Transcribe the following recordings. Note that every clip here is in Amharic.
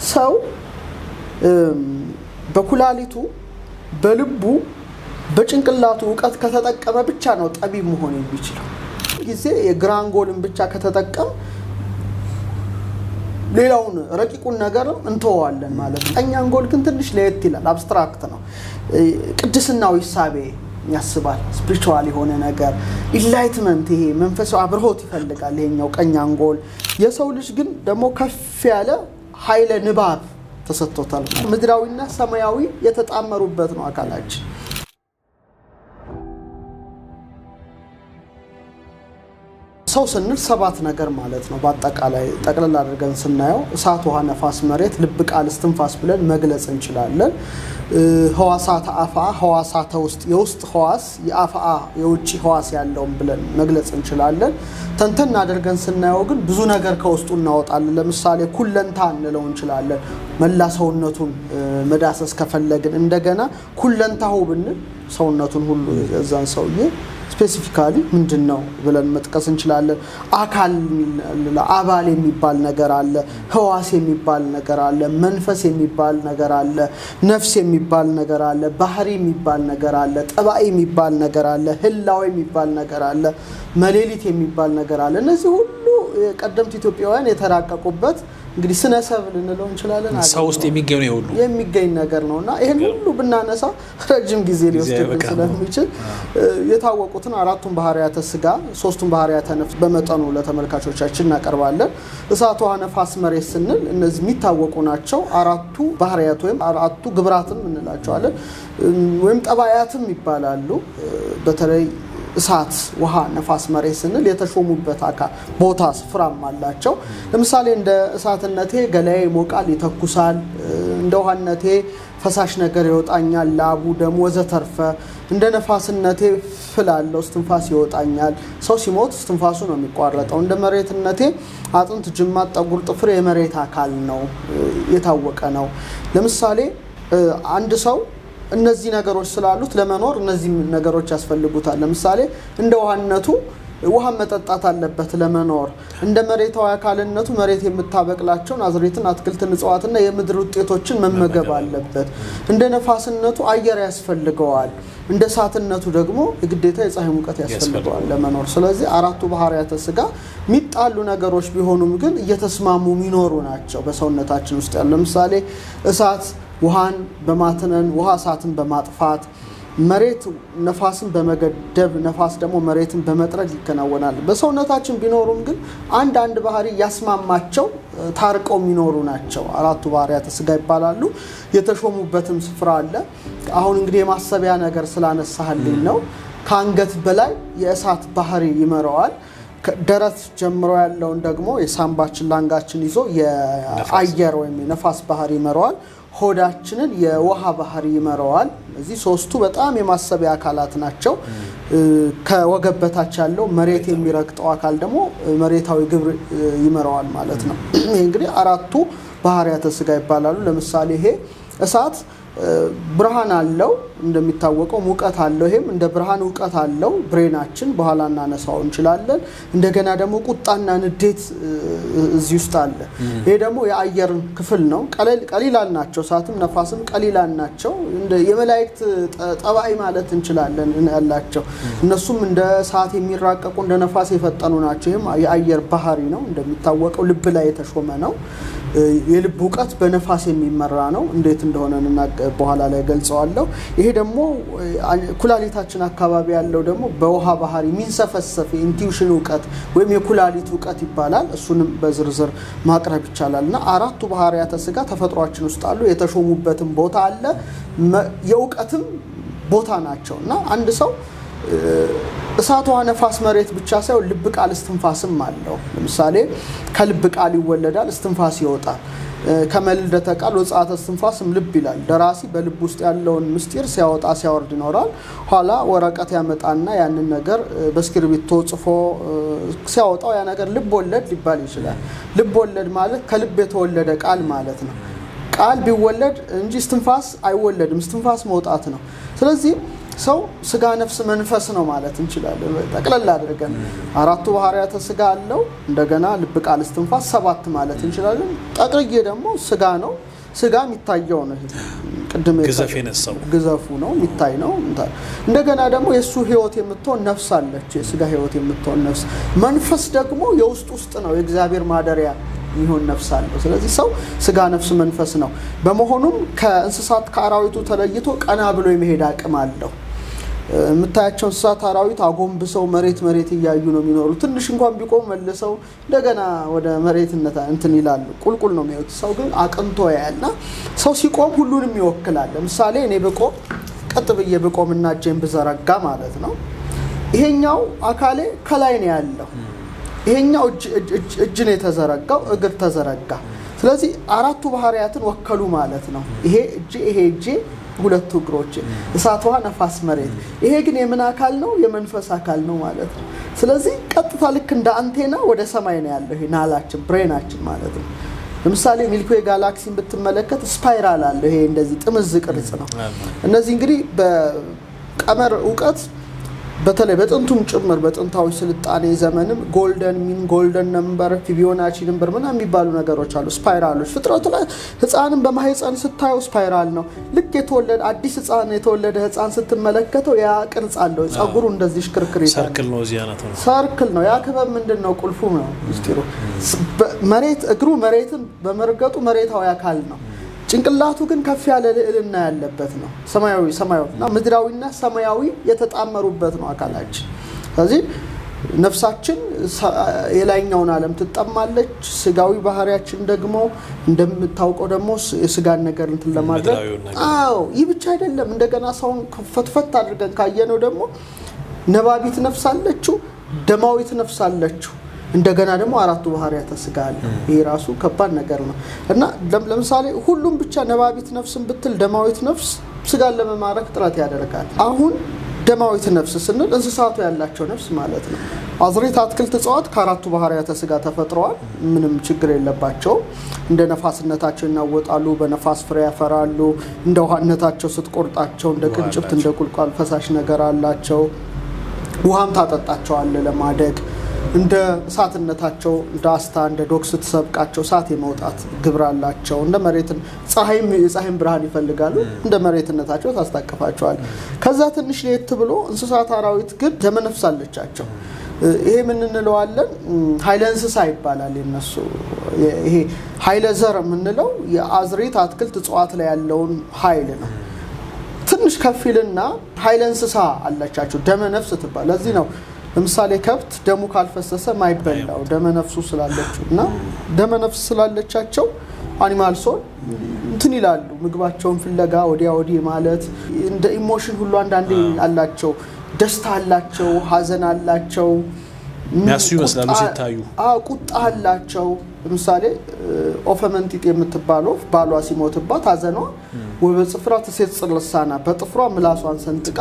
ሰው በኩላሊቱ፣ በልቡ፣ በጭንቅላቱ እውቀት ከተጠቀመ ብቻ ነው ጠቢብ መሆን የሚችለው። ጊዜ የግራ አንጎልን ብቻ ከተጠቀም ሌላውን ረቂቁን ነገርም እንተወዋለን ማለት ነው። ቀኝ አንጎል ግን ትንሽ ለየት ይላል፣ abstract ነው። ቅድስናዊ እሳቤ ያስባል፣ spiritual የሆነ ነገር enlightenment፣ ይሄ መንፈሳዊ አብርሆት ይፈልጋል ይሄኛው ቀኝ አንጎል። የሰው ልጅ ግን ደግሞ ከፍ ያለ ኃይለ ንባብ ተሰጥቶታል። ምድራዊና ሰማያዊ የተጣመሩበት ነው አካላችን። ሰው ስንል ሰባት ነገር ማለት ነው። በአጠቃላይ ጠቅለል አድርገን ስናየው እሳት፣ ውሃ፣ ነፋስ፣ መሬት፣ ልብ፣ ቃል፣ እስትንፋስ ብለን መግለጽ እንችላለን። ህዋሳተ አፍአ፣ ህዋሳተ ውስጥ፣ የውስጥ ህዋስ፣ የአፍአ የውጭ ህዋስ ያለውን ብለን መግለጽ እንችላለን። ተንተን አድርገን ስናየው ግን ብዙ ነገር ከውስጡ እናወጣለን። ለምሳሌ ኩለንታ እንለው እንችላለን። መላ ሰውነቱን መዳሰስ ከፈለግን እንደገና ኩለንታሁ ብንል ሰውነቱን ሁሉ የዛን ሰውዬ specifically ምንድን ነው ብለን መጥቀስ እንችላለን። አካል አባል የሚባል ነገር አለ። ህዋስ የሚባል ነገር አለ። መንፈስ የሚባል ነገር አለ። ነፍስ የሚባል ነገር አለ። ባህሪ የሚባል ነገር አለ። ጠባይ የሚባል ነገር አለ። ህላዌ የሚባል ነገር አለ። መሌሊት የሚባል ነገር አለ። እነዚህ ሁሉ ቀደምት ኢትዮጵያውያን የተራቀቁበት እንግዲህ ስነ ሰብ ልንለው እንችላለን። ሰው ውስጥ የሚገኝ ነው ሁሉ የሚገኝ ነገር ነው እና ይህን ሁሉ ብናነሳ ረጅም ጊዜ ሊወስድብን ስለሚችል የታወቁትን አራቱን ባህርያተ ስጋ፣ ሶስቱን ባህርያተ ነፍስ በመጠኑ ለተመልካቾቻችን እናቀርባለን። እሳት፣ ውሃ፣ ነፋስ፣ መሬት ስንል እነዚህ የሚታወቁ ናቸው። አራቱ ባህርያት ወይም አራቱ ግብራትም እንላቸዋለን ወይም ጠባያትም ይባላሉ። በተለይ እሳት፣ ውሃ፣ ነፋስ፣ መሬት ስንል የተሾሙበት አካል ቦታ ስፍራም አላቸው። ለምሳሌ እንደ እሳትነቴ ገላዬ ይሞቃል፣ ይተኩሳል። እንደ ውሃነቴ ፈሳሽ ነገር ይወጣኛል፣ ላቡ፣ ደሙ ወዘተርፈ። እንደ ነፋስነቴ ፍላለው፣ እስትንፋስ ይወጣኛል። ሰው ሲሞት እስትንፋሱ ነው የሚቋረጠው። እንደ መሬትነቴ አጥንት፣ ጅማት፣ ጠጉር፣ ጥፍር የመሬት አካል ነው፣ የታወቀ ነው። ለምሳሌ አንድ ሰው እነዚህ ነገሮች ስላሉት ለመኖር እነዚህ ነገሮች ያስፈልጉታል። ለምሳሌ እንደ ውሃነቱ ውሃ መጠጣት አለበት ለመኖር። እንደ መሬታዊ አካልነቱ መሬት የምታበቅላቸውን አዝሬትን፣ አትክልትን፣ እጽዋትና የምድር ውጤቶችን መመገብ አለበት። እንደ ነፋስነቱ አየር ያስፈልገዋል። እንደ እሳትነቱ ደግሞ የግዴታ የፀሐይ ሙቀት ያስፈልገዋል ለመኖር። ስለዚህ አራቱ ባህርያተ ስጋ የሚጣሉ ነገሮች ቢሆኑም ግን እየተስማሙ የሚኖሩ ናቸው በሰውነታችን ውስጥ ያሉ። ለምሳሌ እሳት ውሃን በማትነን፣ ውሃ እሳትን በማጥፋት፣ መሬት ነፋስን በመገደብ፣ ነፋስ ደግሞ መሬትን በመጥረግ ይከናወናል። በሰውነታችን ቢኖሩም ግን አንድ አንድ ባህሪ ያስማማቸው ታርቀው የሚኖሩ ናቸው። አራቱ ባህርያተ ስጋ ይባላሉ። የተሾሙበትም ስፍራ አለ። አሁን እንግዲህ የማሰቢያ ነገር ስላነሳህልኝ ነው። ከአንገት በላይ የእሳት ባህሪ ይመራዋል። ደረት ጀምሮ ያለውን ደግሞ የሳምባችን ላንጋችን ይዞ የአየር ወይም የነፋስ ባህሪ ይመራዋል። ሆዳችንን የውሃ ባህሪ ይመራዋል። እነዚህ ሶስቱ በጣም የማሰቢያ አካላት ናቸው። ከወገብ በታች ያለው መሬት የሚረግጠው አካል ደግሞ መሬታዊ ግብር ይመራዋል ማለት ነው። ይህ እንግዲህ አራቱ ባህርያተ ስጋ ይባላሉ። ለምሳሌ ይሄ እሳት ብርሃን አለው፣ እንደሚታወቀው ሙቀት አለው። ይሄም እንደ ብርሃን እውቀት አለው። ብሬናችን በኋላ እናነሳው እንችላለን። እንደገና ደግሞ ቁጣና ንዴት እዚህ ውስጥ አለ። ይሄ ደግሞ የአየርን ክፍል ነው። ቀሊላን ናቸው፣ እሳትም ነፋስም ቀሊላን ናቸው። የመላእክት ጠባይ ማለት እንችላለን ያላቸው። እነሱም እንደ እሳት የሚራቀቁ እንደ ነፋስ የፈጠኑ ናቸው። ይህም የአየር ባህሪ ነው። እንደሚታወቀው ልብ ላይ የተሾመ ነው። የልብ እውቀት በነፋስ የሚመራ ነው። እንዴት እንደሆነ በኋላ ላይ ገልጸዋለሁ። ይሄ ደግሞ ኩላሊታችን አካባቢ ያለው ደግሞ በውሃ ባህሪ የሚንሰፈሰፍ የ intuition እውቀት ወይም የኩላሊት እውቀት ይባላል። እሱንም በዝርዝር ማቅረብ ይቻላል። እና አራቱ ባህርያተ ስጋ ተፈጥሯችን ውስጥ አሉ። የተሾሙበትም ቦታ አለ፣ የእውቀትም ቦታ ናቸው። እና አንድ ሰው እሳት፣ ውሃ፣ ነፋስ፣ መሬት ብቻ ሳይሆን ልብ፣ ቃል፣ እስትንፋስም አለው። ለምሳሌ ከልብ ቃል ይወለዳል፣ እስትንፋስ ይወጣል። ከመልደተ ቃል ወጽአተ እስትንፋስም ልብ ይላል። ደራሲ በልብ ውስጥ ያለውን ምስጢር ሲያወጣ ሲያወርድ ይኖራል። ኋላ ወረቀት ያመጣና ያንን ነገር በእስክሪብቶ ጽፎ ሲያወጣው ያ ነገር ልብ ወለድ ሊባል ይችላል። ልብ ወለድ ማለት ከልብ የተወለደ ቃል ማለት ነው። ቃል ቢወለድ እንጂ እስትንፋስ አይወለድም። እስትንፋስ መውጣት ነው። ስለዚህ ሰው ስጋ፣ ነፍስ፣ መንፈስ ነው ማለት እንችላለን። ጠቅለል አድርገን አራቱ ባህሪያተ ስጋ አለው። እንደገና ልብ፣ ቃል፣ እስትንፋስ 7 ማለት እንችላለን። ጠቅልዬ ደግሞ ስጋ ነው። ስጋ የሚታየው ነው። ቅድም ግዘፍ የነሳው ግዘፉ ነው የሚታይ ነው። እንደገና ደግሞ የሱ ህይወት የምትሆን ነፍስ አለች። የስጋ ህይወት የምትሆን ነፍስ። መንፈስ ደግሞ የውስጥ ውስጥ ነው፣ የእግዚአብሔር ማደሪያ የሚሆን ነፍስ አለው። ስለዚህ ሰው ስጋ፣ ነፍስ፣ መንፈስ ነው። በመሆኑም ከእንስሳት ከአራዊቱ ተለይቶ ቀና ብሎ የመሄድ አቅም አለው። የምታያቸው እንስሳት አራዊት አጎንብሰው መሬት መሬት እያዩ ነው የሚኖሩ። ትንሽ እንኳን ቢቆም መልሰው እንደገና ወደ መሬትነት እንትን ይላሉ። ቁልቁል ነው የሚያዩት። ሰው ግን አቅንቶ ያያልና ሰው ሲቆም ሁሉንም ይወክላል። ለምሳሌ እኔ ብቆም ቀጥ ብዬ ብቆምና እጄን ብዘረጋ ማለት ነው፣ ይሄኛው አካሌ ከላይ ነው ያለው። ይሄኛው እጅ ነው የተዘረጋው፣ እግር ተዘረጋ። ስለዚህ አራቱ ባህሪያትን ወከሉ ማለት ነው። ይሄ እጄ፣ ይሄ እጄ፣ ሁለቱ እግሮች፣ እሳት፣ ውሃ፣ ነፋስ፣ መሬት። ይሄ ግን የምን አካል ነው? የመንፈስ አካል ነው ማለት ነው። ስለዚህ ቀጥታ ልክ እንደ አንቴና ወደ ሰማይ ነው ያለው። ይሄ ናላችን brain ኣችን ማለት ነው። ለምሳሌ Milky Way galaxy ን ብትመለከት spiral አለው። ይሄ እንደዚህ ጥምዝ ቅርጽ ነው። እነዚህ እንግዲህ በቀመር እውቀት በተለይ በጥንቱም ጭምር በጥንታዊ ስልጣኔ ዘመንም golden mean፣ golden number፣ Fibonacci number ምናምን የሚባሉ ነገሮች አሉ። Spiral ኦች ፍጥረቱ ላይ ህፃንን በማህፀን ስታየው spiral ነው። ልክ የተወለደ አዲስ ህፃን የተወለደ ህፃን ስትመለከተው ያ ቅርጽ አለው። ጸጉሩ እንደዚህ ሽክርክር Circle ነው፣ እዚህ አናት ነው፣ Circle ነው። ያ ክበብ ምንድን ነው? ቁልፉ ነው ምስጢሩ። መሬት እግሩ መሬትን በመርገጡ መሬታዊ አካል ነው። ጭንቅላቱ ግን ከፍ ያለ ልዕልና ያለበት ነው። ሰማያዊ ሰማያዊ እና ምድራዊና ሰማያዊ የተጣመሩበት ነው አካላችን። ስለዚህ ነፍሳችን የላይኛውን ዓለም ትጠማለች። ስጋዊ ባህሪያችን ደግሞ እንደምታውቀው ደግሞ የስጋን ነገር እንትን ለማድረግ፣ አዎ፣ ይህ ብቻ አይደለም። እንደገና ሰውን ፈትፈት አድርገን ካየነው ደግሞ ነባቢት ነፍስ አለችው፣ ደማዊት ነፍስ አለችው። እንደገና ደግሞ አራቱ ባህሪያተ ስጋ አለ። ይሄ ራሱ ከባድ ነገር ነው እና ለምሳሌ ሁሉም ብቻ ነባቢት ነፍስን ብትል ደማዊት ነፍስ ስጋን ለመማረክ ጥረት ያደርጋል። አሁን ደማዊት ነፍስ ስንል እንስሳቱ ያላቸው ነፍስ ማለት ነው። አዝሬት፣ አትክልት፣ እጽዋት ከአራቱ ባህሪያተ ስጋ ተፈጥረዋል። ምንም ችግር የለባቸውም። እንደ ነፋስነታቸው ይናወጣሉ፣ በነፋስ ፍሬ ያፈራሉ። እንደ ውሃነታቸው ስትቆርጣቸው እንደ ቅንጭብት እንደ ቁልቋል ፈሳሽ ነገር አላቸው። ውሃም ታጠጣቸዋለ ለማደግ። እንደ እሳትነታቸው እንደ አስታ እንደ ዶግ ስትሰብቃቸው እሳት የመውጣት ግብር አላቸው። እንደ መሬትን ፀሐይም የፀሐይን ብርሃን ይፈልጋሉ። እንደ መሬትነታቸው ታስታቅፋቸዋል። ከዛ ትንሽ ለየት ብሎ እንስሳት አራዊት ግን ደመነፍስ አለቻቸው። ይሄ ምን እንለዋለን? ኃይለ እንስሳ ይባላል። የነሱ ይሄ ኃይለ ዘር የምንለው የአዝሬት አትክልት እጽዋት ላይ ያለውን ኃይል ነው። ትንሽ ከፊልና ኃይለ እንስሳ አለቻቸው። ደመ ነፍስ ትባል። ለዚህ ነው ለምሳሌ ከብት ደሙ ካልፈሰሰ ማይበላው ደመ ነፍሱ ስላለችው እና ደመ ነፍስ ስላለቻቸው animal soul እንትን ይላሉ። ምግባቸውን ፍለጋ ወዲያ ወዲህ ማለት እንደ emotion ሁሉ አንዳንዴ አላቸው። ደስታ አላቸው፣ ሀዘን አላቸው። የሚያሱ ይመስላሉ ሲታዩ። አዎ፣ ቁጣ አላቸው። ለምሳሌ ኦፈ መንጢጥ የምትባል ወፍ ባሏ ሲሞትባት ሀዘኗ ወበጽፍራ ትሴጽር ልሳና በጥፍሯ ምላሷን ሰንጥቃ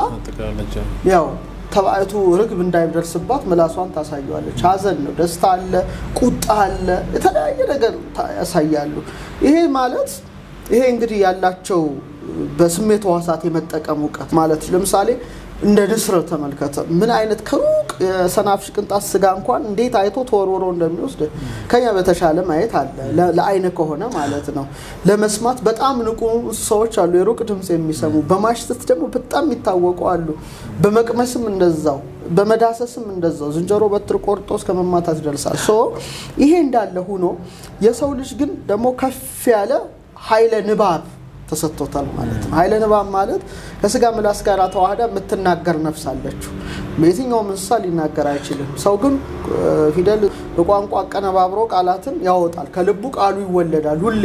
ያው ተባዕቱ ርግብ እንዳይደርስባት ምላሷን ታሳየዋለች። ሀዘን ነው፣ ደስታ አለ፣ ቁጣ አለ፣ የተለያየ ነገር ያሳያሉ። ይሄ ማለት ይሄ እንግዲህ ያላቸው በስሜት ሕዋሳት የመጠቀም እውቀት ማለት ለምሳሌ እንደ ንስር ተመልከተ፣ ምን አይነት ከሩቅ የሰናፍጭ ቅንጣት ስጋ እንኳን እንዴት አይቶ ተወርውሮ እንደሚወስድ ከኛ በተሻለ ማየት አለ። ለአይን ከሆነ ማለት ነው። ለመስማት በጣም ንቁ ሰዎች አሉ፣ የሩቅ ድምፅ የሚሰሙ። በማሽተት ደግሞ በጣም የሚታወቁ አሉ። በመቅመስም እንደዛው፣ በመዳሰስም እንደዛው። ዝንጀሮ በትር ቆርጦ እስከ መማታት ደርሳል። So ይሄ እንዳለ ሆኖ የሰው ልጅ ግን ደግሞ ከፍ ያለ ኃይለ ንባብ ተሰጥቶታል ማለት ነው። ኃይለ ንባብ ማለት ከስጋ ምላስ ጋር ተዋህዳ የምትናገር ነፍስ አለችው። የትኛውም እንስሳ ሊናገር አይችልም። ሰው ግን ፊደል በቋንቋ አቀነባብሮ ቃላትን ያወጣል። ከልቡ ቃሉ ይወለዳል። ሁሌ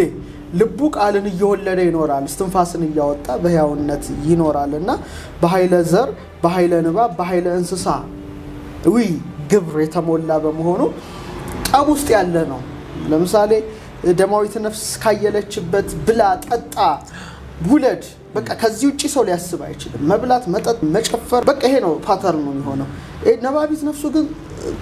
ልቡ ቃልን እየወለደ ይኖራል። እስትንፋስን እያወጣ በህያውነት ይኖራል እና በኃይለ ዘር፣ በኃይለ ንባብ፣ በኃይለ እንስሳ ዊ ግብር የተሞላ በመሆኑ ጠብ ውስጥ ያለ ነው። ለምሳሌ ደማዊት ነፍስ ካየለችበት ብላ፣ ጠጣ፣ ውለድ፣ በቃ ከዚህ ውጭ ሰው ሊያስብ አይችልም። መብላት፣ መጠጥ፣ መጨፈር በቃ ይሄ ነው pattern ኡ የሚሆነው። ነባቢት ነፍሱ ግን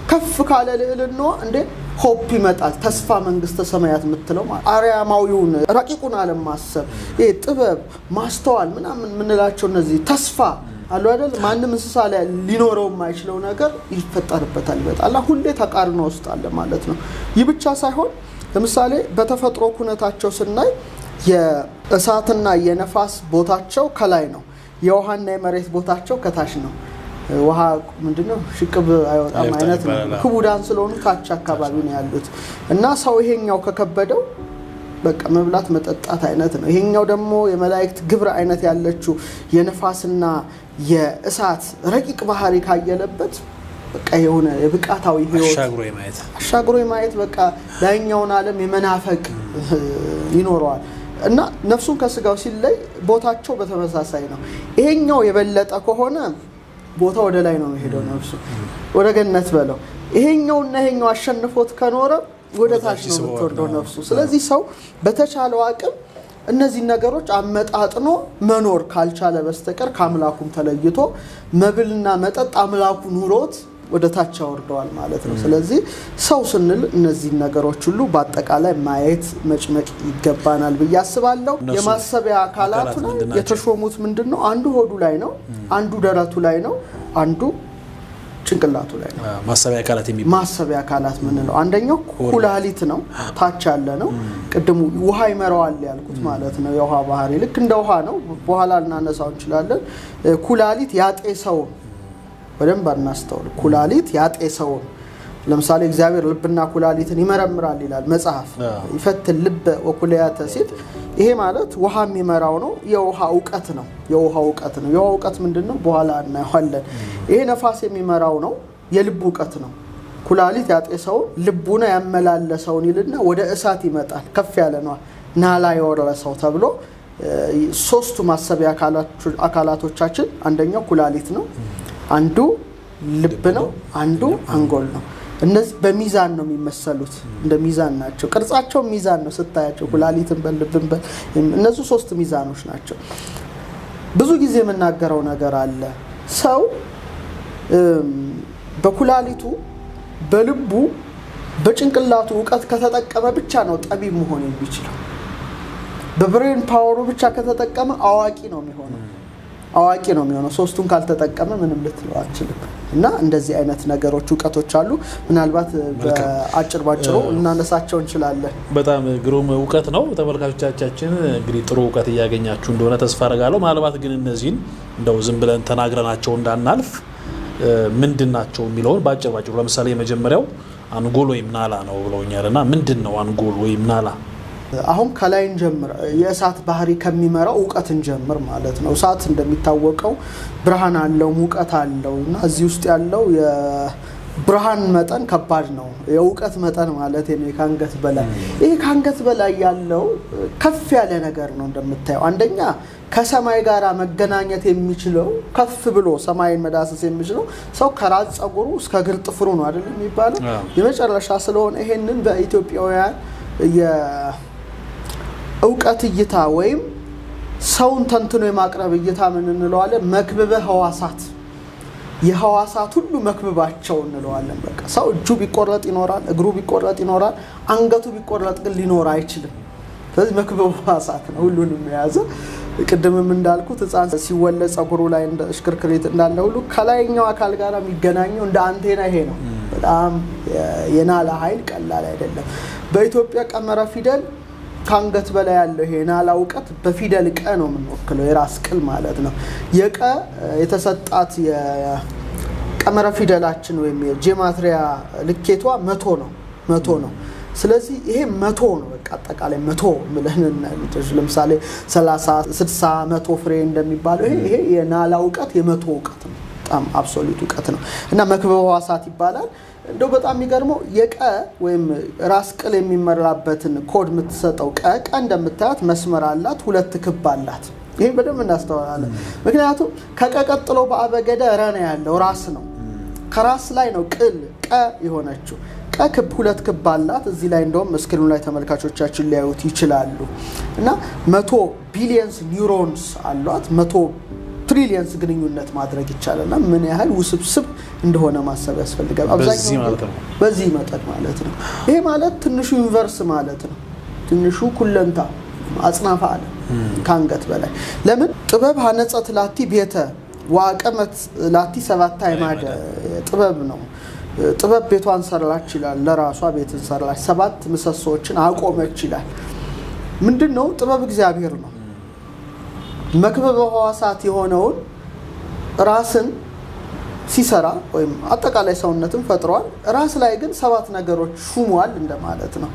ከፍ ካለ ልዕልናዋ እንደ hope ይመጣል። ተስፋ መንግስተ ሰማያት የምትለው ማለት አርያማዊውን ረቂቁን ዓለም ማሰብ ይሄ ጥበብ፣ ማስተዋል ምናምን የምንላቸው እነዚህ ተስፋ አሉ አይደል? ማንም እንስሳ ላይ ሊኖረው የማይችለው ነገር ይፈጠርበታል። ይበጣላ ሁሌ ተቃርኖ ውስጥ አለ ማለት ነው። ይህ ብቻ ሳይሆን ለምሳሌ በተፈጥሮ ኩነታቸው ስናይ የእሳትና የነፋስ ቦታቸው ከላይ ነው። የውሃና የመሬት ቦታቸው ከታች ነው። ውሃ ምንድነው ሽቅብ አይወጣም አይነት ነው። ክቡዳን ስለሆኑ ታች አካባቢ ነው ያሉት እና ሰው ይሄኛው ከከበደው በቃ መብላት መጠጣት አይነት ነው። ይሄኛው ደግሞ የመላእክት ግብር አይነት ያለችው የነፋስና የእሳት ረቂቅ ባህሪ ካየለበት በቃ የሆነ የብቃታዊ ህይወት አሻግሮ የማየት በቃ ላይኛውን ዓለም የመናፈቅ ይኖረዋል። እና ነፍሱን ከስጋው ሲለይ ቦታቸው በተመሳሳይ ነው። ይሄኛው የበለጠ ከሆነ ቦታ ወደ ላይ ነው የሚሄደው ነፍሱ ወደ ገነት በለው። ይሄኛውና ይሄኛው አሸንፎት ከኖረ ወደ ታች ነው የምትወርደው ነፍሱ። ስለዚህ ሰው በተቻለው አቅም እነዚህ ነገሮች አመጣጥኖ መኖር ካልቻለ በስተቀር ከአምላኩም ተለይቶ መብልና መጠጥ አምላኩ ኑሮት ወደ ታች ያወርደዋል ማለት ነው። ስለዚህ ሰው ስንል እነዚህ ነገሮች ሁሉ በአጠቃላይ ማየት መጭመቅ ይገባናል ብዬ አስባለሁ። የማሰቢያ አካላቱ የተሾሙት ምንድነው? አንዱ ሆዱ ላይ ነው፣ አንዱ ደረቱ ላይ ነው፣ አንዱ ጭንቅላቱ ላይ ነው። ማሰቢያ አካላት የሚባለው ማሰቢያ አካላት ምንለው አንደኛው ኩላሊት ነው፣ ታች ያለ ነው። ቅድሙ ውሃ ይመራዋል ያልኩት ማለት ነው። የውሃ ባህሪ ልክ እንደ ውሃ ነው። በኋላ እናነሳው እንችላለን። ኩላሊት ያጤሰውን በደንብ አናስተውል። ኩላሊት ያጤሰውን ለምሳሌ እግዚአብሔር ልብና ኩላሊትን ይመረምራል ይላል መጽሐፍ። ይፈትል ልበ ወኩላያተ ሲል ይሄ ማለት ውሃ የሚመራው ነው። የውሃ እውቀት ነው። የውሃ እውቀት ነው። የውሃ እውቀት ምንድነው? በኋላ እናየዋለን። ይሄ ነፋስ የሚመራው ነው። የልብ እውቀት ነው። ኩላሊት ያጤሰውን ልቡና ያመላለሰውን ይልና ወደ እሳት ይመጣል። ከፍ ያለ ነው። ናላ የወረሰው ተብሎ ሶስቱ ማሰቢያ አካላቶቻችን አንደኛው ኩላሊት ነው፣ አንዱ ልብ ነው፣ አንዱ አንጎል ነው። እነዚህ በሚዛን ነው የሚመሰሉት። እንደ ሚዛን ናቸው። ቅርጻቸው ሚዛን ነው ስታያቸው፣ ኩላሊትን በል ልብን በል እነዚህ ሶስት ሚዛኖች ናቸው። ብዙ ጊዜ የምናገረው ነገር አለ። ሰው በኩላሊቱ በልቡ በጭንቅላቱ እውቀት ከተጠቀመ ብቻ ነው ጠቢብ መሆን የሚችለው። በ brain power ኡ ብቻ ከተጠቀመ አዋቂ ነው የሚሆነው። አዋቂ ነው የሚሆነው። ሶስቱን ካልተጠቀመ ምንም ልትለው አትችልም። እና እንደዚህ አይነት ነገሮች እውቀቶች አሉ። ምናልባት በአጭር ባጭሩ እናነሳቸው እንችላለን። በጣም ግሩም እውቀት ነው። ተመልካቾቻችን እንግዲህ ጥሩ እውቀት እያገኛችሁ እንደሆነ ተስፋ አደርጋለሁ። ምናልባት ግን እነዚህን እንደው ዝም ብለን ተናግረናቸው እንዳናልፍ ምንድን ናቸው የሚለውን ባጭር ባጭሩ፣ ለምሳሌ የመጀመሪያው አንጎል ወይም ናላ ነው ብለውኛል። እና ምንድን ነው አንጎል ወይም ናላ? አሁን ከላይ እንጀምር። የእሳት ባህሪ ከሚመራው እውቀት እንጀምር ማለት ነው። እሳት እንደሚታወቀው ብርሃን አለው፣ ሙቀት አለው እና እዚህ ውስጥ ያለው የብርሃን መጠን ከባድ ነው። የእውቀት መጠን ማለት ነው ከአንገት በላይ። ይሄ ከአንገት በላይ ያለው ከፍ ያለ ነገር ነው እንደምታየው። አንደኛ ከሰማይ ጋር መገናኘት የሚችለው ከፍ ብሎ ሰማይን መዳሰስ የሚችለው ሰው ከራስ ፀጉሩ እስከ እግር ጥፍሩ ነው አይደል የሚባለው? የመጨረሻ ስለሆነ ይሄንን በኢትዮጵያውያን የእውቀት እይታ ወይም ሰውን ተንትኖ የማቅረብ እይታ ምን እንለዋለን? መክብበ ህዋሳት፣ የህዋሳት ሁሉ መክብባቸው እንለዋለን። በቃ ሰው እጁ ቢቆረጥ ይኖራል፣ እግሩ ቢቆረጥ ይኖራል፣ አንገቱ ቢቆረጥ ግን ሊኖር አይችልም። ስለዚህ መክብበ ህዋሳት ነው ሁሉንም የያዘ። ቅድምም እንዳልኩት ህፃን ሲወለድ ፀጉሩ ላይ እንደ እሽክርክሪት እንዳለ ሁሉ ከላይኛው አካል ጋር የሚገናኘው እንደ አንቴና ይሄ ነው። በጣም የናላ ኃይል ቀላል አይደለም። በኢትዮጵያ ቀመረ ፊደል ከአንገት በላይ ያለው ይሄ የናላ እውቀት በፊደል ቀ ነው የምንወክለው፣ የራስ ቅል ማለት ነው። የቀ የተሰጣት የቀመረ ፊደላችን ወይም የጄማትሪያ ልኬቷ 100 ነው፣ 100 ነው። ስለዚህ ይሄ 100 ነው። በቃ አጠቃላይ 100 ብለን ለምሳሌ 30፣ 60፣ 100 ፍሬ እንደሚባለው ይሄ የናላ እውቀት የ100 እውቀት ነው። በጣም absolute እውቀት ነው እና መክብበ ህዋሳት ይባላል። እንደው በጣም የሚገርመው የቀ ወይም ራስ ቅል የሚመራበትን ኮድ የምትሰጠው ቀ ቀ እንደምታያት መስመር አላት፣ ሁለት ክብ አላት። ይሄ በደንብ እናስተውላለን። ምክንያቱም ከቀ ቀጥሎ በአበገደ ረ ነው ያለው፣ ራስ ነው። ከራስ ላይ ነው ቅል ቀ የሆነችው። ቀ ክብ ሁለት ክብ አላት። እዚህ ላይ እንደውም screen ኡ ላይ ተመልካቾቻችን ሊያዩት ይችላሉ። እና 100 billions neurons አሏት። 100 trillions ግንኙነት ማድረግ ይቻላልና ምን ያህል ውስብስብ እንደሆነ ማሰብ ያስፈልጋል። አብዛኛው በዚህ መጠን ማለት ነው። ይሄ ማለት ትንሹ universe ማለት ነው። ትንሹ ኩለንታ አጽናፈ ዓለም ከአንገት በላይ። ለምን ጥበብ ሀነጸት ላቲ ቤተ ዋቀመት ላቲ ሰባት አዕማደ ጥበብ ነው። ጥበብ ቤቷን ሰራች ይላል። ለራሷ ቤትን ሰራች፣ 7 ምሰሶዎችን አቆመች ይላል። ምንድነው ጥበብ? እግዚአብሔር ነው። መክበበ ሕዋሳት የሆነውን ራስን ሲሰራ ወይም አጠቃላይ ሰውነትን ፈጥሯል። ራስ ላይ ግን 7 ነገሮች ሹሟል እንደማለት ነው።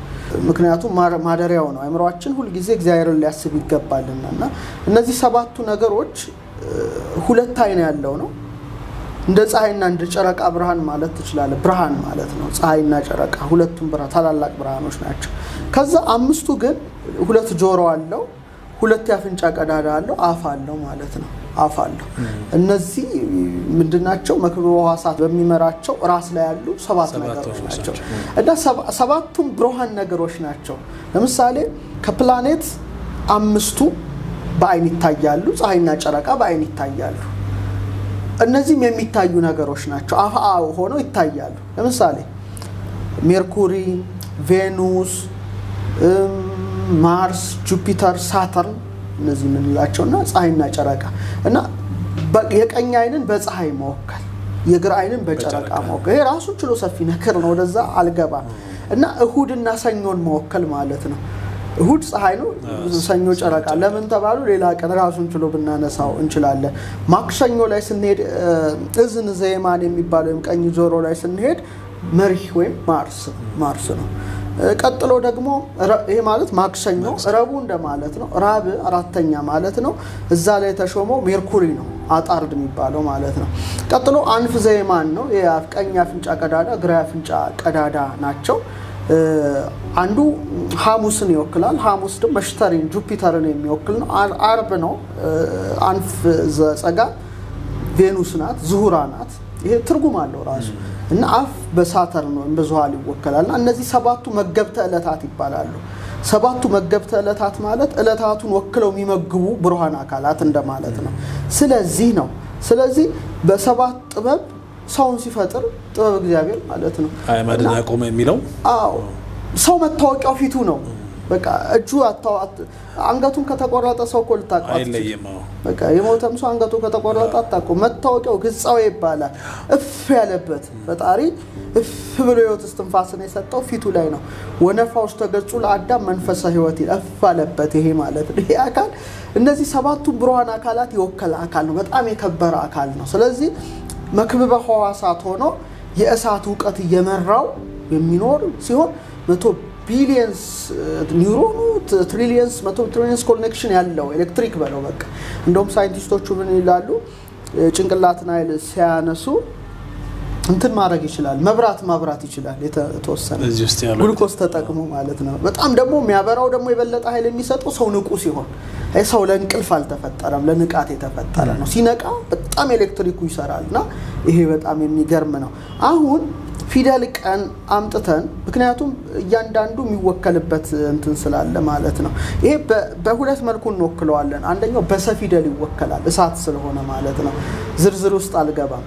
ምክንያቱም ማደሪያው ነው። አእምሮአችን ሁል ጊዜ እግዚአብሔርን ሊያስብ ይገባልና እና እነዚህ 7ቱ ነገሮች ሁለት አይን ያለው ነው። እንደ ፀሐይና እንደ ጨረቃ ብርሃን ማለት ትችላለህ። ብርሃን ማለት ነው። ፀሐይና ጨረቃ ሁለቱም ብርሃን ታላላቅ ብርሃኖች ናቸው። ከዛ 5ቱ ግን 2 ጆሮ አለው፣ 2 የአፍንጫ ቀዳዳ አለው፣ አፍ አለው ማለት ነው። አፍ አለው። እነዚህ ምንድናቸው? መክበበ ሕዋሳት በሚመራቸው ራስ ላይ ያሉ 7 ነገሮች ናቸው። እና 7ቱም ብርሃን ነገሮች ናቸው። ለምሳሌ ከፕላኔት 5ቱ በአይን ይታያሉ። ፀሐይና ጨረቃ በአይን ይታያሉ። እነዚህም የሚታዩ ነገሮች ናቸው። አፍ ሆነው ይታያሉ። ለምሳሌ ሜርኩሪ፣ ቬኑስ፣ ማርስ፣ ጁፒተር፣ ሳተርን እነዚህ የምንላቸውና ፀሐይና ጨረቃ እና የቀኝ አይንን በፀሐይ መወከል የግራ አይንን በጨረቃ መወከል ይሄ ራሱን ችሎ ሰፊ ነገር ነው። ወደዛ አልገባም። እና እሁድና ሰኞን መወከል ማለት ነው። እሁድ ፀሐይ ነው፣ ሰኞ ጨረቃ። ለምን ተባሉ? ሌላ ቀን ራሱን ችሎ ብናነሳው እንችላለን። ማክሰኞ ላይ ስንሄድ እዝን ዘየማን የሚባለው ወይም ቀኝ ጆሮ ላይ ስንሄድ መሪህ ወይም ማርስ ነው። ቀጥሎ ደግሞ ይሄ ማለት ማክሰኞ ረቡዕ እንደማለት ነው። ራብ አራተኛ ማለት ነው። እዛ ላይ ተሾመው ሜርኩሪ ነው፣ አጣርድ የሚባለው ማለት ነው። ቀጥሎ አንፍ ዘየማን ነው። የቀኝ አፍንጫ ቀዳዳ፣ ግራ አፍንጫ ቀዳዳ ናቸው። አንዱ ሐሙስን ይወክላል። ሐሙስ ደግሞ መሽተሪን ጁፒተርን የሚወክል ነው። አርብ ነው። አንፍ ዘጸጋ ቬኑስ ናት፣ ዝሁራ ናት። ይሄ ትርጉም አለው ራሱ። እና አፍ በሳተርን ወይም በዙሃል ይወከላል። እና እነዚህ 7ቱ መገብተ ዕለታት ይባላሉ። 7ቱ መገብተ ዕለታት ማለት ዕለታቱን ወክለው የሚመግቡ ብርሃን አካላት እንደማለት ነው። ስለዚህ በሰባት ጥበብ ሰውን ሲፈጥር ጥበብ እግዚአብሔር ማለት ነው። አዕማድን አቆመ የሚለው አዎ ሰው መታወቂያው ፊቱ ነው። በቃ እጁ አንገቱን ከተቆረጠ ሰው እኮ ልታውቀው አይለይም። በቃ የሞተም ሰው አንገቱ ከተቆረጠ አታውቀውም። መታወቂያው ግጻዌ ይባላል። እፍ ያለበት ፈጣሪ እፍ ብሎ ሕይወት እስትንፋስን የሰጠው ፊቱ ላይ ነው። ወነፋ ውስተ ገጹ ለአዳም መንፈሰ ሕይወት ይላል። እፍ አለበት ይሄ ማለት ነው። ይሄ አካል እነዚህ 7ቱ ብርሃን አካላት የወከለ አካል ነው። በጣም የከበረ አካል ነው። ስለዚህ መክበበ ሕዋሳት ሆኖ የእሳት እውቀት እየመራው የሚኖር ሲሆን 100 billions ኒውሮኑ trillions 100 trillions connection ያለው ኤሌክትሪክ በለው በቃ። እንደውም ሳይንቲስቶቹ ምን ይላሉ? ጭንቅላትን ኃይል ሲያነሱ እንትን ማድረግ ይችላል፣ መብራት ማብራት ይችላል የተወሰነ ግሉኮስ ተጠቅሞ ማለት ነው። በጣም ደግሞ የሚያበራው ደግሞ የበለጠ ኃይል የሚሰጠው ሰው ንቁ ሲሆን። አይ ሰው ለእንቅልፍ አልተፈጠረም፣ ለንቃት የተፈጠረ ነው። ሲነቃ በጣም ኤሌክትሪኩ ይሰራልና ይሄ በጣም የሚገርም ነው። አሁን ፊደል ቀን አምጥተን ምክንያቱም እያንዳንዱ የሚወከልበት እንትን ስላለ ማለት ነው። ይሄ በሁለት መልኩ እንወክለዋለን። አንደኛው በሰፊደል ይወከላል እሳት ስለሆነ ማለት ነው። ዝርዝር ውስጥ አልገባም።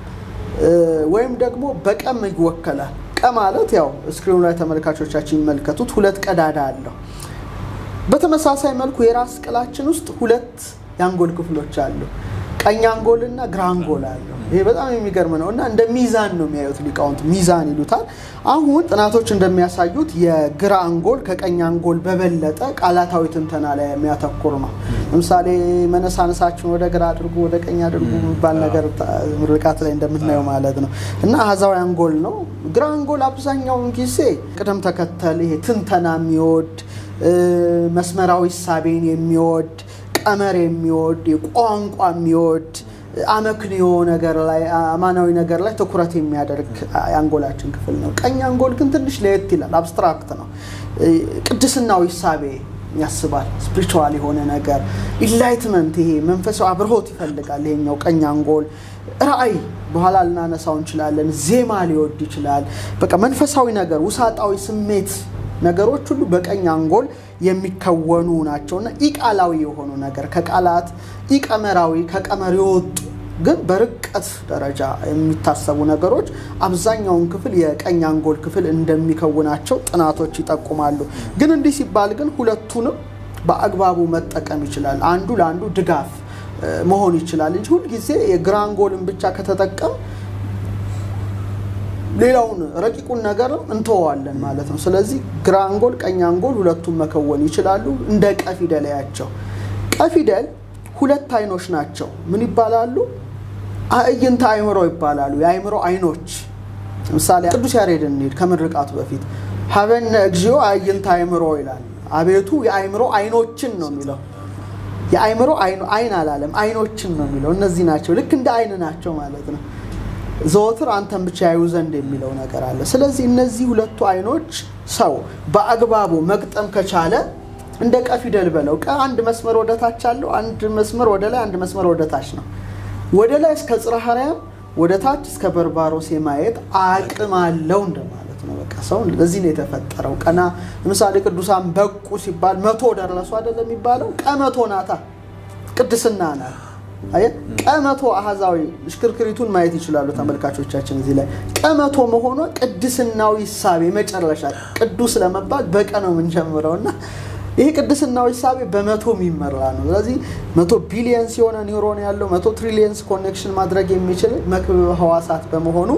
ወይም ደግሞ በቀም ይወከላል። ቀ ማለት ያው ስክሪኑ ላይ ተመልካቾቻችን ይመልከቱት፣ 2 ቀዳዳ አለው። በተመሳሳይ መልኩ የራስ ቅላችን ውስጥ 2 የአንጎል ክፍሎች አሉ። ቀኝ አንጎልና ግራ አንጎል አለው። ይሄ በጣም የሚገርም ነው። እና እንደ ሚዛን ነው የሚያዩት ሊቃውንት፣ ሚዛን ይሉታል። አሁን ጥናቶች እንደሚያሳዩት የግራ አንጎል ከቀኝ አንጎል በበለጠ ቃላታዊ ትንተና ላይ የሚያተኩር ነው። ለምሳሌ መነሳነሳችሁን ወደ ግራ አድርጉ፣ ወደ ቀኝ አድርጉ የሚባል ነገር ምርቃት ላይ እንደምናየው ማለት ነው። እና አሃዛዊ አንጎል ነው። ግራ አንጎል አብዛኛውን ጊዜ ቅደም ተከተል፣ ይሄ ትንተና የሚወድ፣ መስመራዊ ሳቤን የሚወድ፣ ቀመር የሚወድ፣ የቋንቋ የሚወድ፣ አመክንዮ ነገር ላይ አማናዊ ነገር ላይ ትኩረት የሚያደርግ የአንጎላችን ክፍል ነው። ቀኝ አንጎል ግን ትንሽ ለየት ይላል፣ abstract ነው። ቅድስናዊ ሳቤ ያስባል፣ spiritual የሆነ ነገር፣ enlightenment፣ ይሄ መንፈሳዊ አብርሆት ይፈልጋል ይሄኛው ቀኝ አንጎል። ራእይ በኋላ ልናነሳው እንችላለን። ዜማ ሊወድ ይችላል። በቃ መንፈሳዊ ነገር፣ ውሳጣዊ ስሜት ነገሮች ሁሉ በቀኝ አንጎል የሚከወኑ ናቸውና ኢቃላዊ የሆኑ ነገር ከቃላት ኢቀመራዊ ከቀመር የወጡ ግን በርቀት ደረጃ የሚታሰቡ ነገሮች አብዛኛውን ክፍል የቀኝ አንጎል ክፍል እንደሚከውናቸው ጥናቶች ይጠቁማሉ። ግን እንዲህ ሲባል ግን ሁለቱንም በአግባቡ መጠቀም ይችላል። አንዱ ለአንዱ ድጋፍ፣ መሆን ይችላል እንጂ ሁልጊዜ የግራ አንጎልን ብቻ ከተጠቀም ሌላውን ረቂቁን ነገርም እንተወዋለን ማለት ነው። ስለዚህ ግራ አንጎል፣ ቀኝ አንጎል ሁለቱም መከወን ይችላሉ። እንደ ቀ ፊደል ያቸው ቀ ፊደል ሁለት አይኖች ናቸው። ምን ይባላሉ? አዕይንተ አእምሮ ይባላሉ። የአእምሮ አይኖች። ለምሳሌ ቅዱስ ያሬድን እንሂድ ከምርቃቱ በፊት ሀበነ እግዚኦ አዕይንተ አእምሮ ይላል። አቤቱ የአእምሮ አይኖችን ነው የሚለው። የአእምሮ አይን አላለም፣ አይኖችን ነው የሚለው። እነዚህ ናቸው፣ ልክ እንደ አይን ናቸው ማለት ነው። ዘወትር አንተን ብቻ ያዩ ዘንድ የሚለው ነገር አለ። ስለዚህ እነዚህ ሁለቱ አይኖች ሰው በአግባቡ መግጠም ከቻለ እንደ ቀ ፊደል በለው ቀ አንድ መስመር ወደ ታች አለው፣ አንድ መስመር ወደ ላይ፣ አንድ መስመር ወደ ታች ነው። ወደ ላይ እስከ ጽርሐ አርያም ወደ ታች እስከ በርባሮስ የማየት አቅም አለው እንደማለት ነው። በቃ ሰው ለዚህ ነው የተፈጠረው። ቀና ለምሳሌ ቅዱሳን በቁ ሲባል 100 ደረሱ አይደለም የሚባለው? ቀ 100 ናታ፣ ቅድስና ናት። አየህ ቀ 100 አሃዛዊ ሽክርክሪቱን ማየት ይችላሉ ተመልካቾቻችን። እዚህ ላይ ቀ 100 መሆኗ ቅድስናዊ ሳቤ መጨረሻ ቅዱስ ለመባል በቀ ነው የምንጀምረውና ይሄ ቅድስናዊ ሳቤ በመቶ የሚመራ ነው። ስለዚህ 100 billions የሆነ ኒውሮን ያለው 100 trillions connection ማድረግ የሚችል መክብበ ህዋሳት በመሆኑ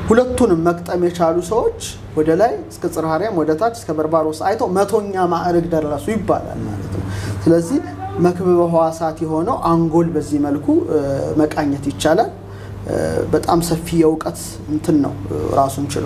ሁለቱንም መግጠም የቻሉ ሰዎች ወደ ላይ እስከ ጽርሐ አርያም ወደ ታች እስከ በርባሮስ አይተው 100ኛ ማዕረግ ደረሱ ይባላል ማለት ነው። ስለዚህ መክብበ ህዋሳት የሆነው አንጎል በዚህ መልኩ መቃኘት ይቻላል። በጣም ሰፊ የእውቀት እንትን ነው ራሱን ችሎ።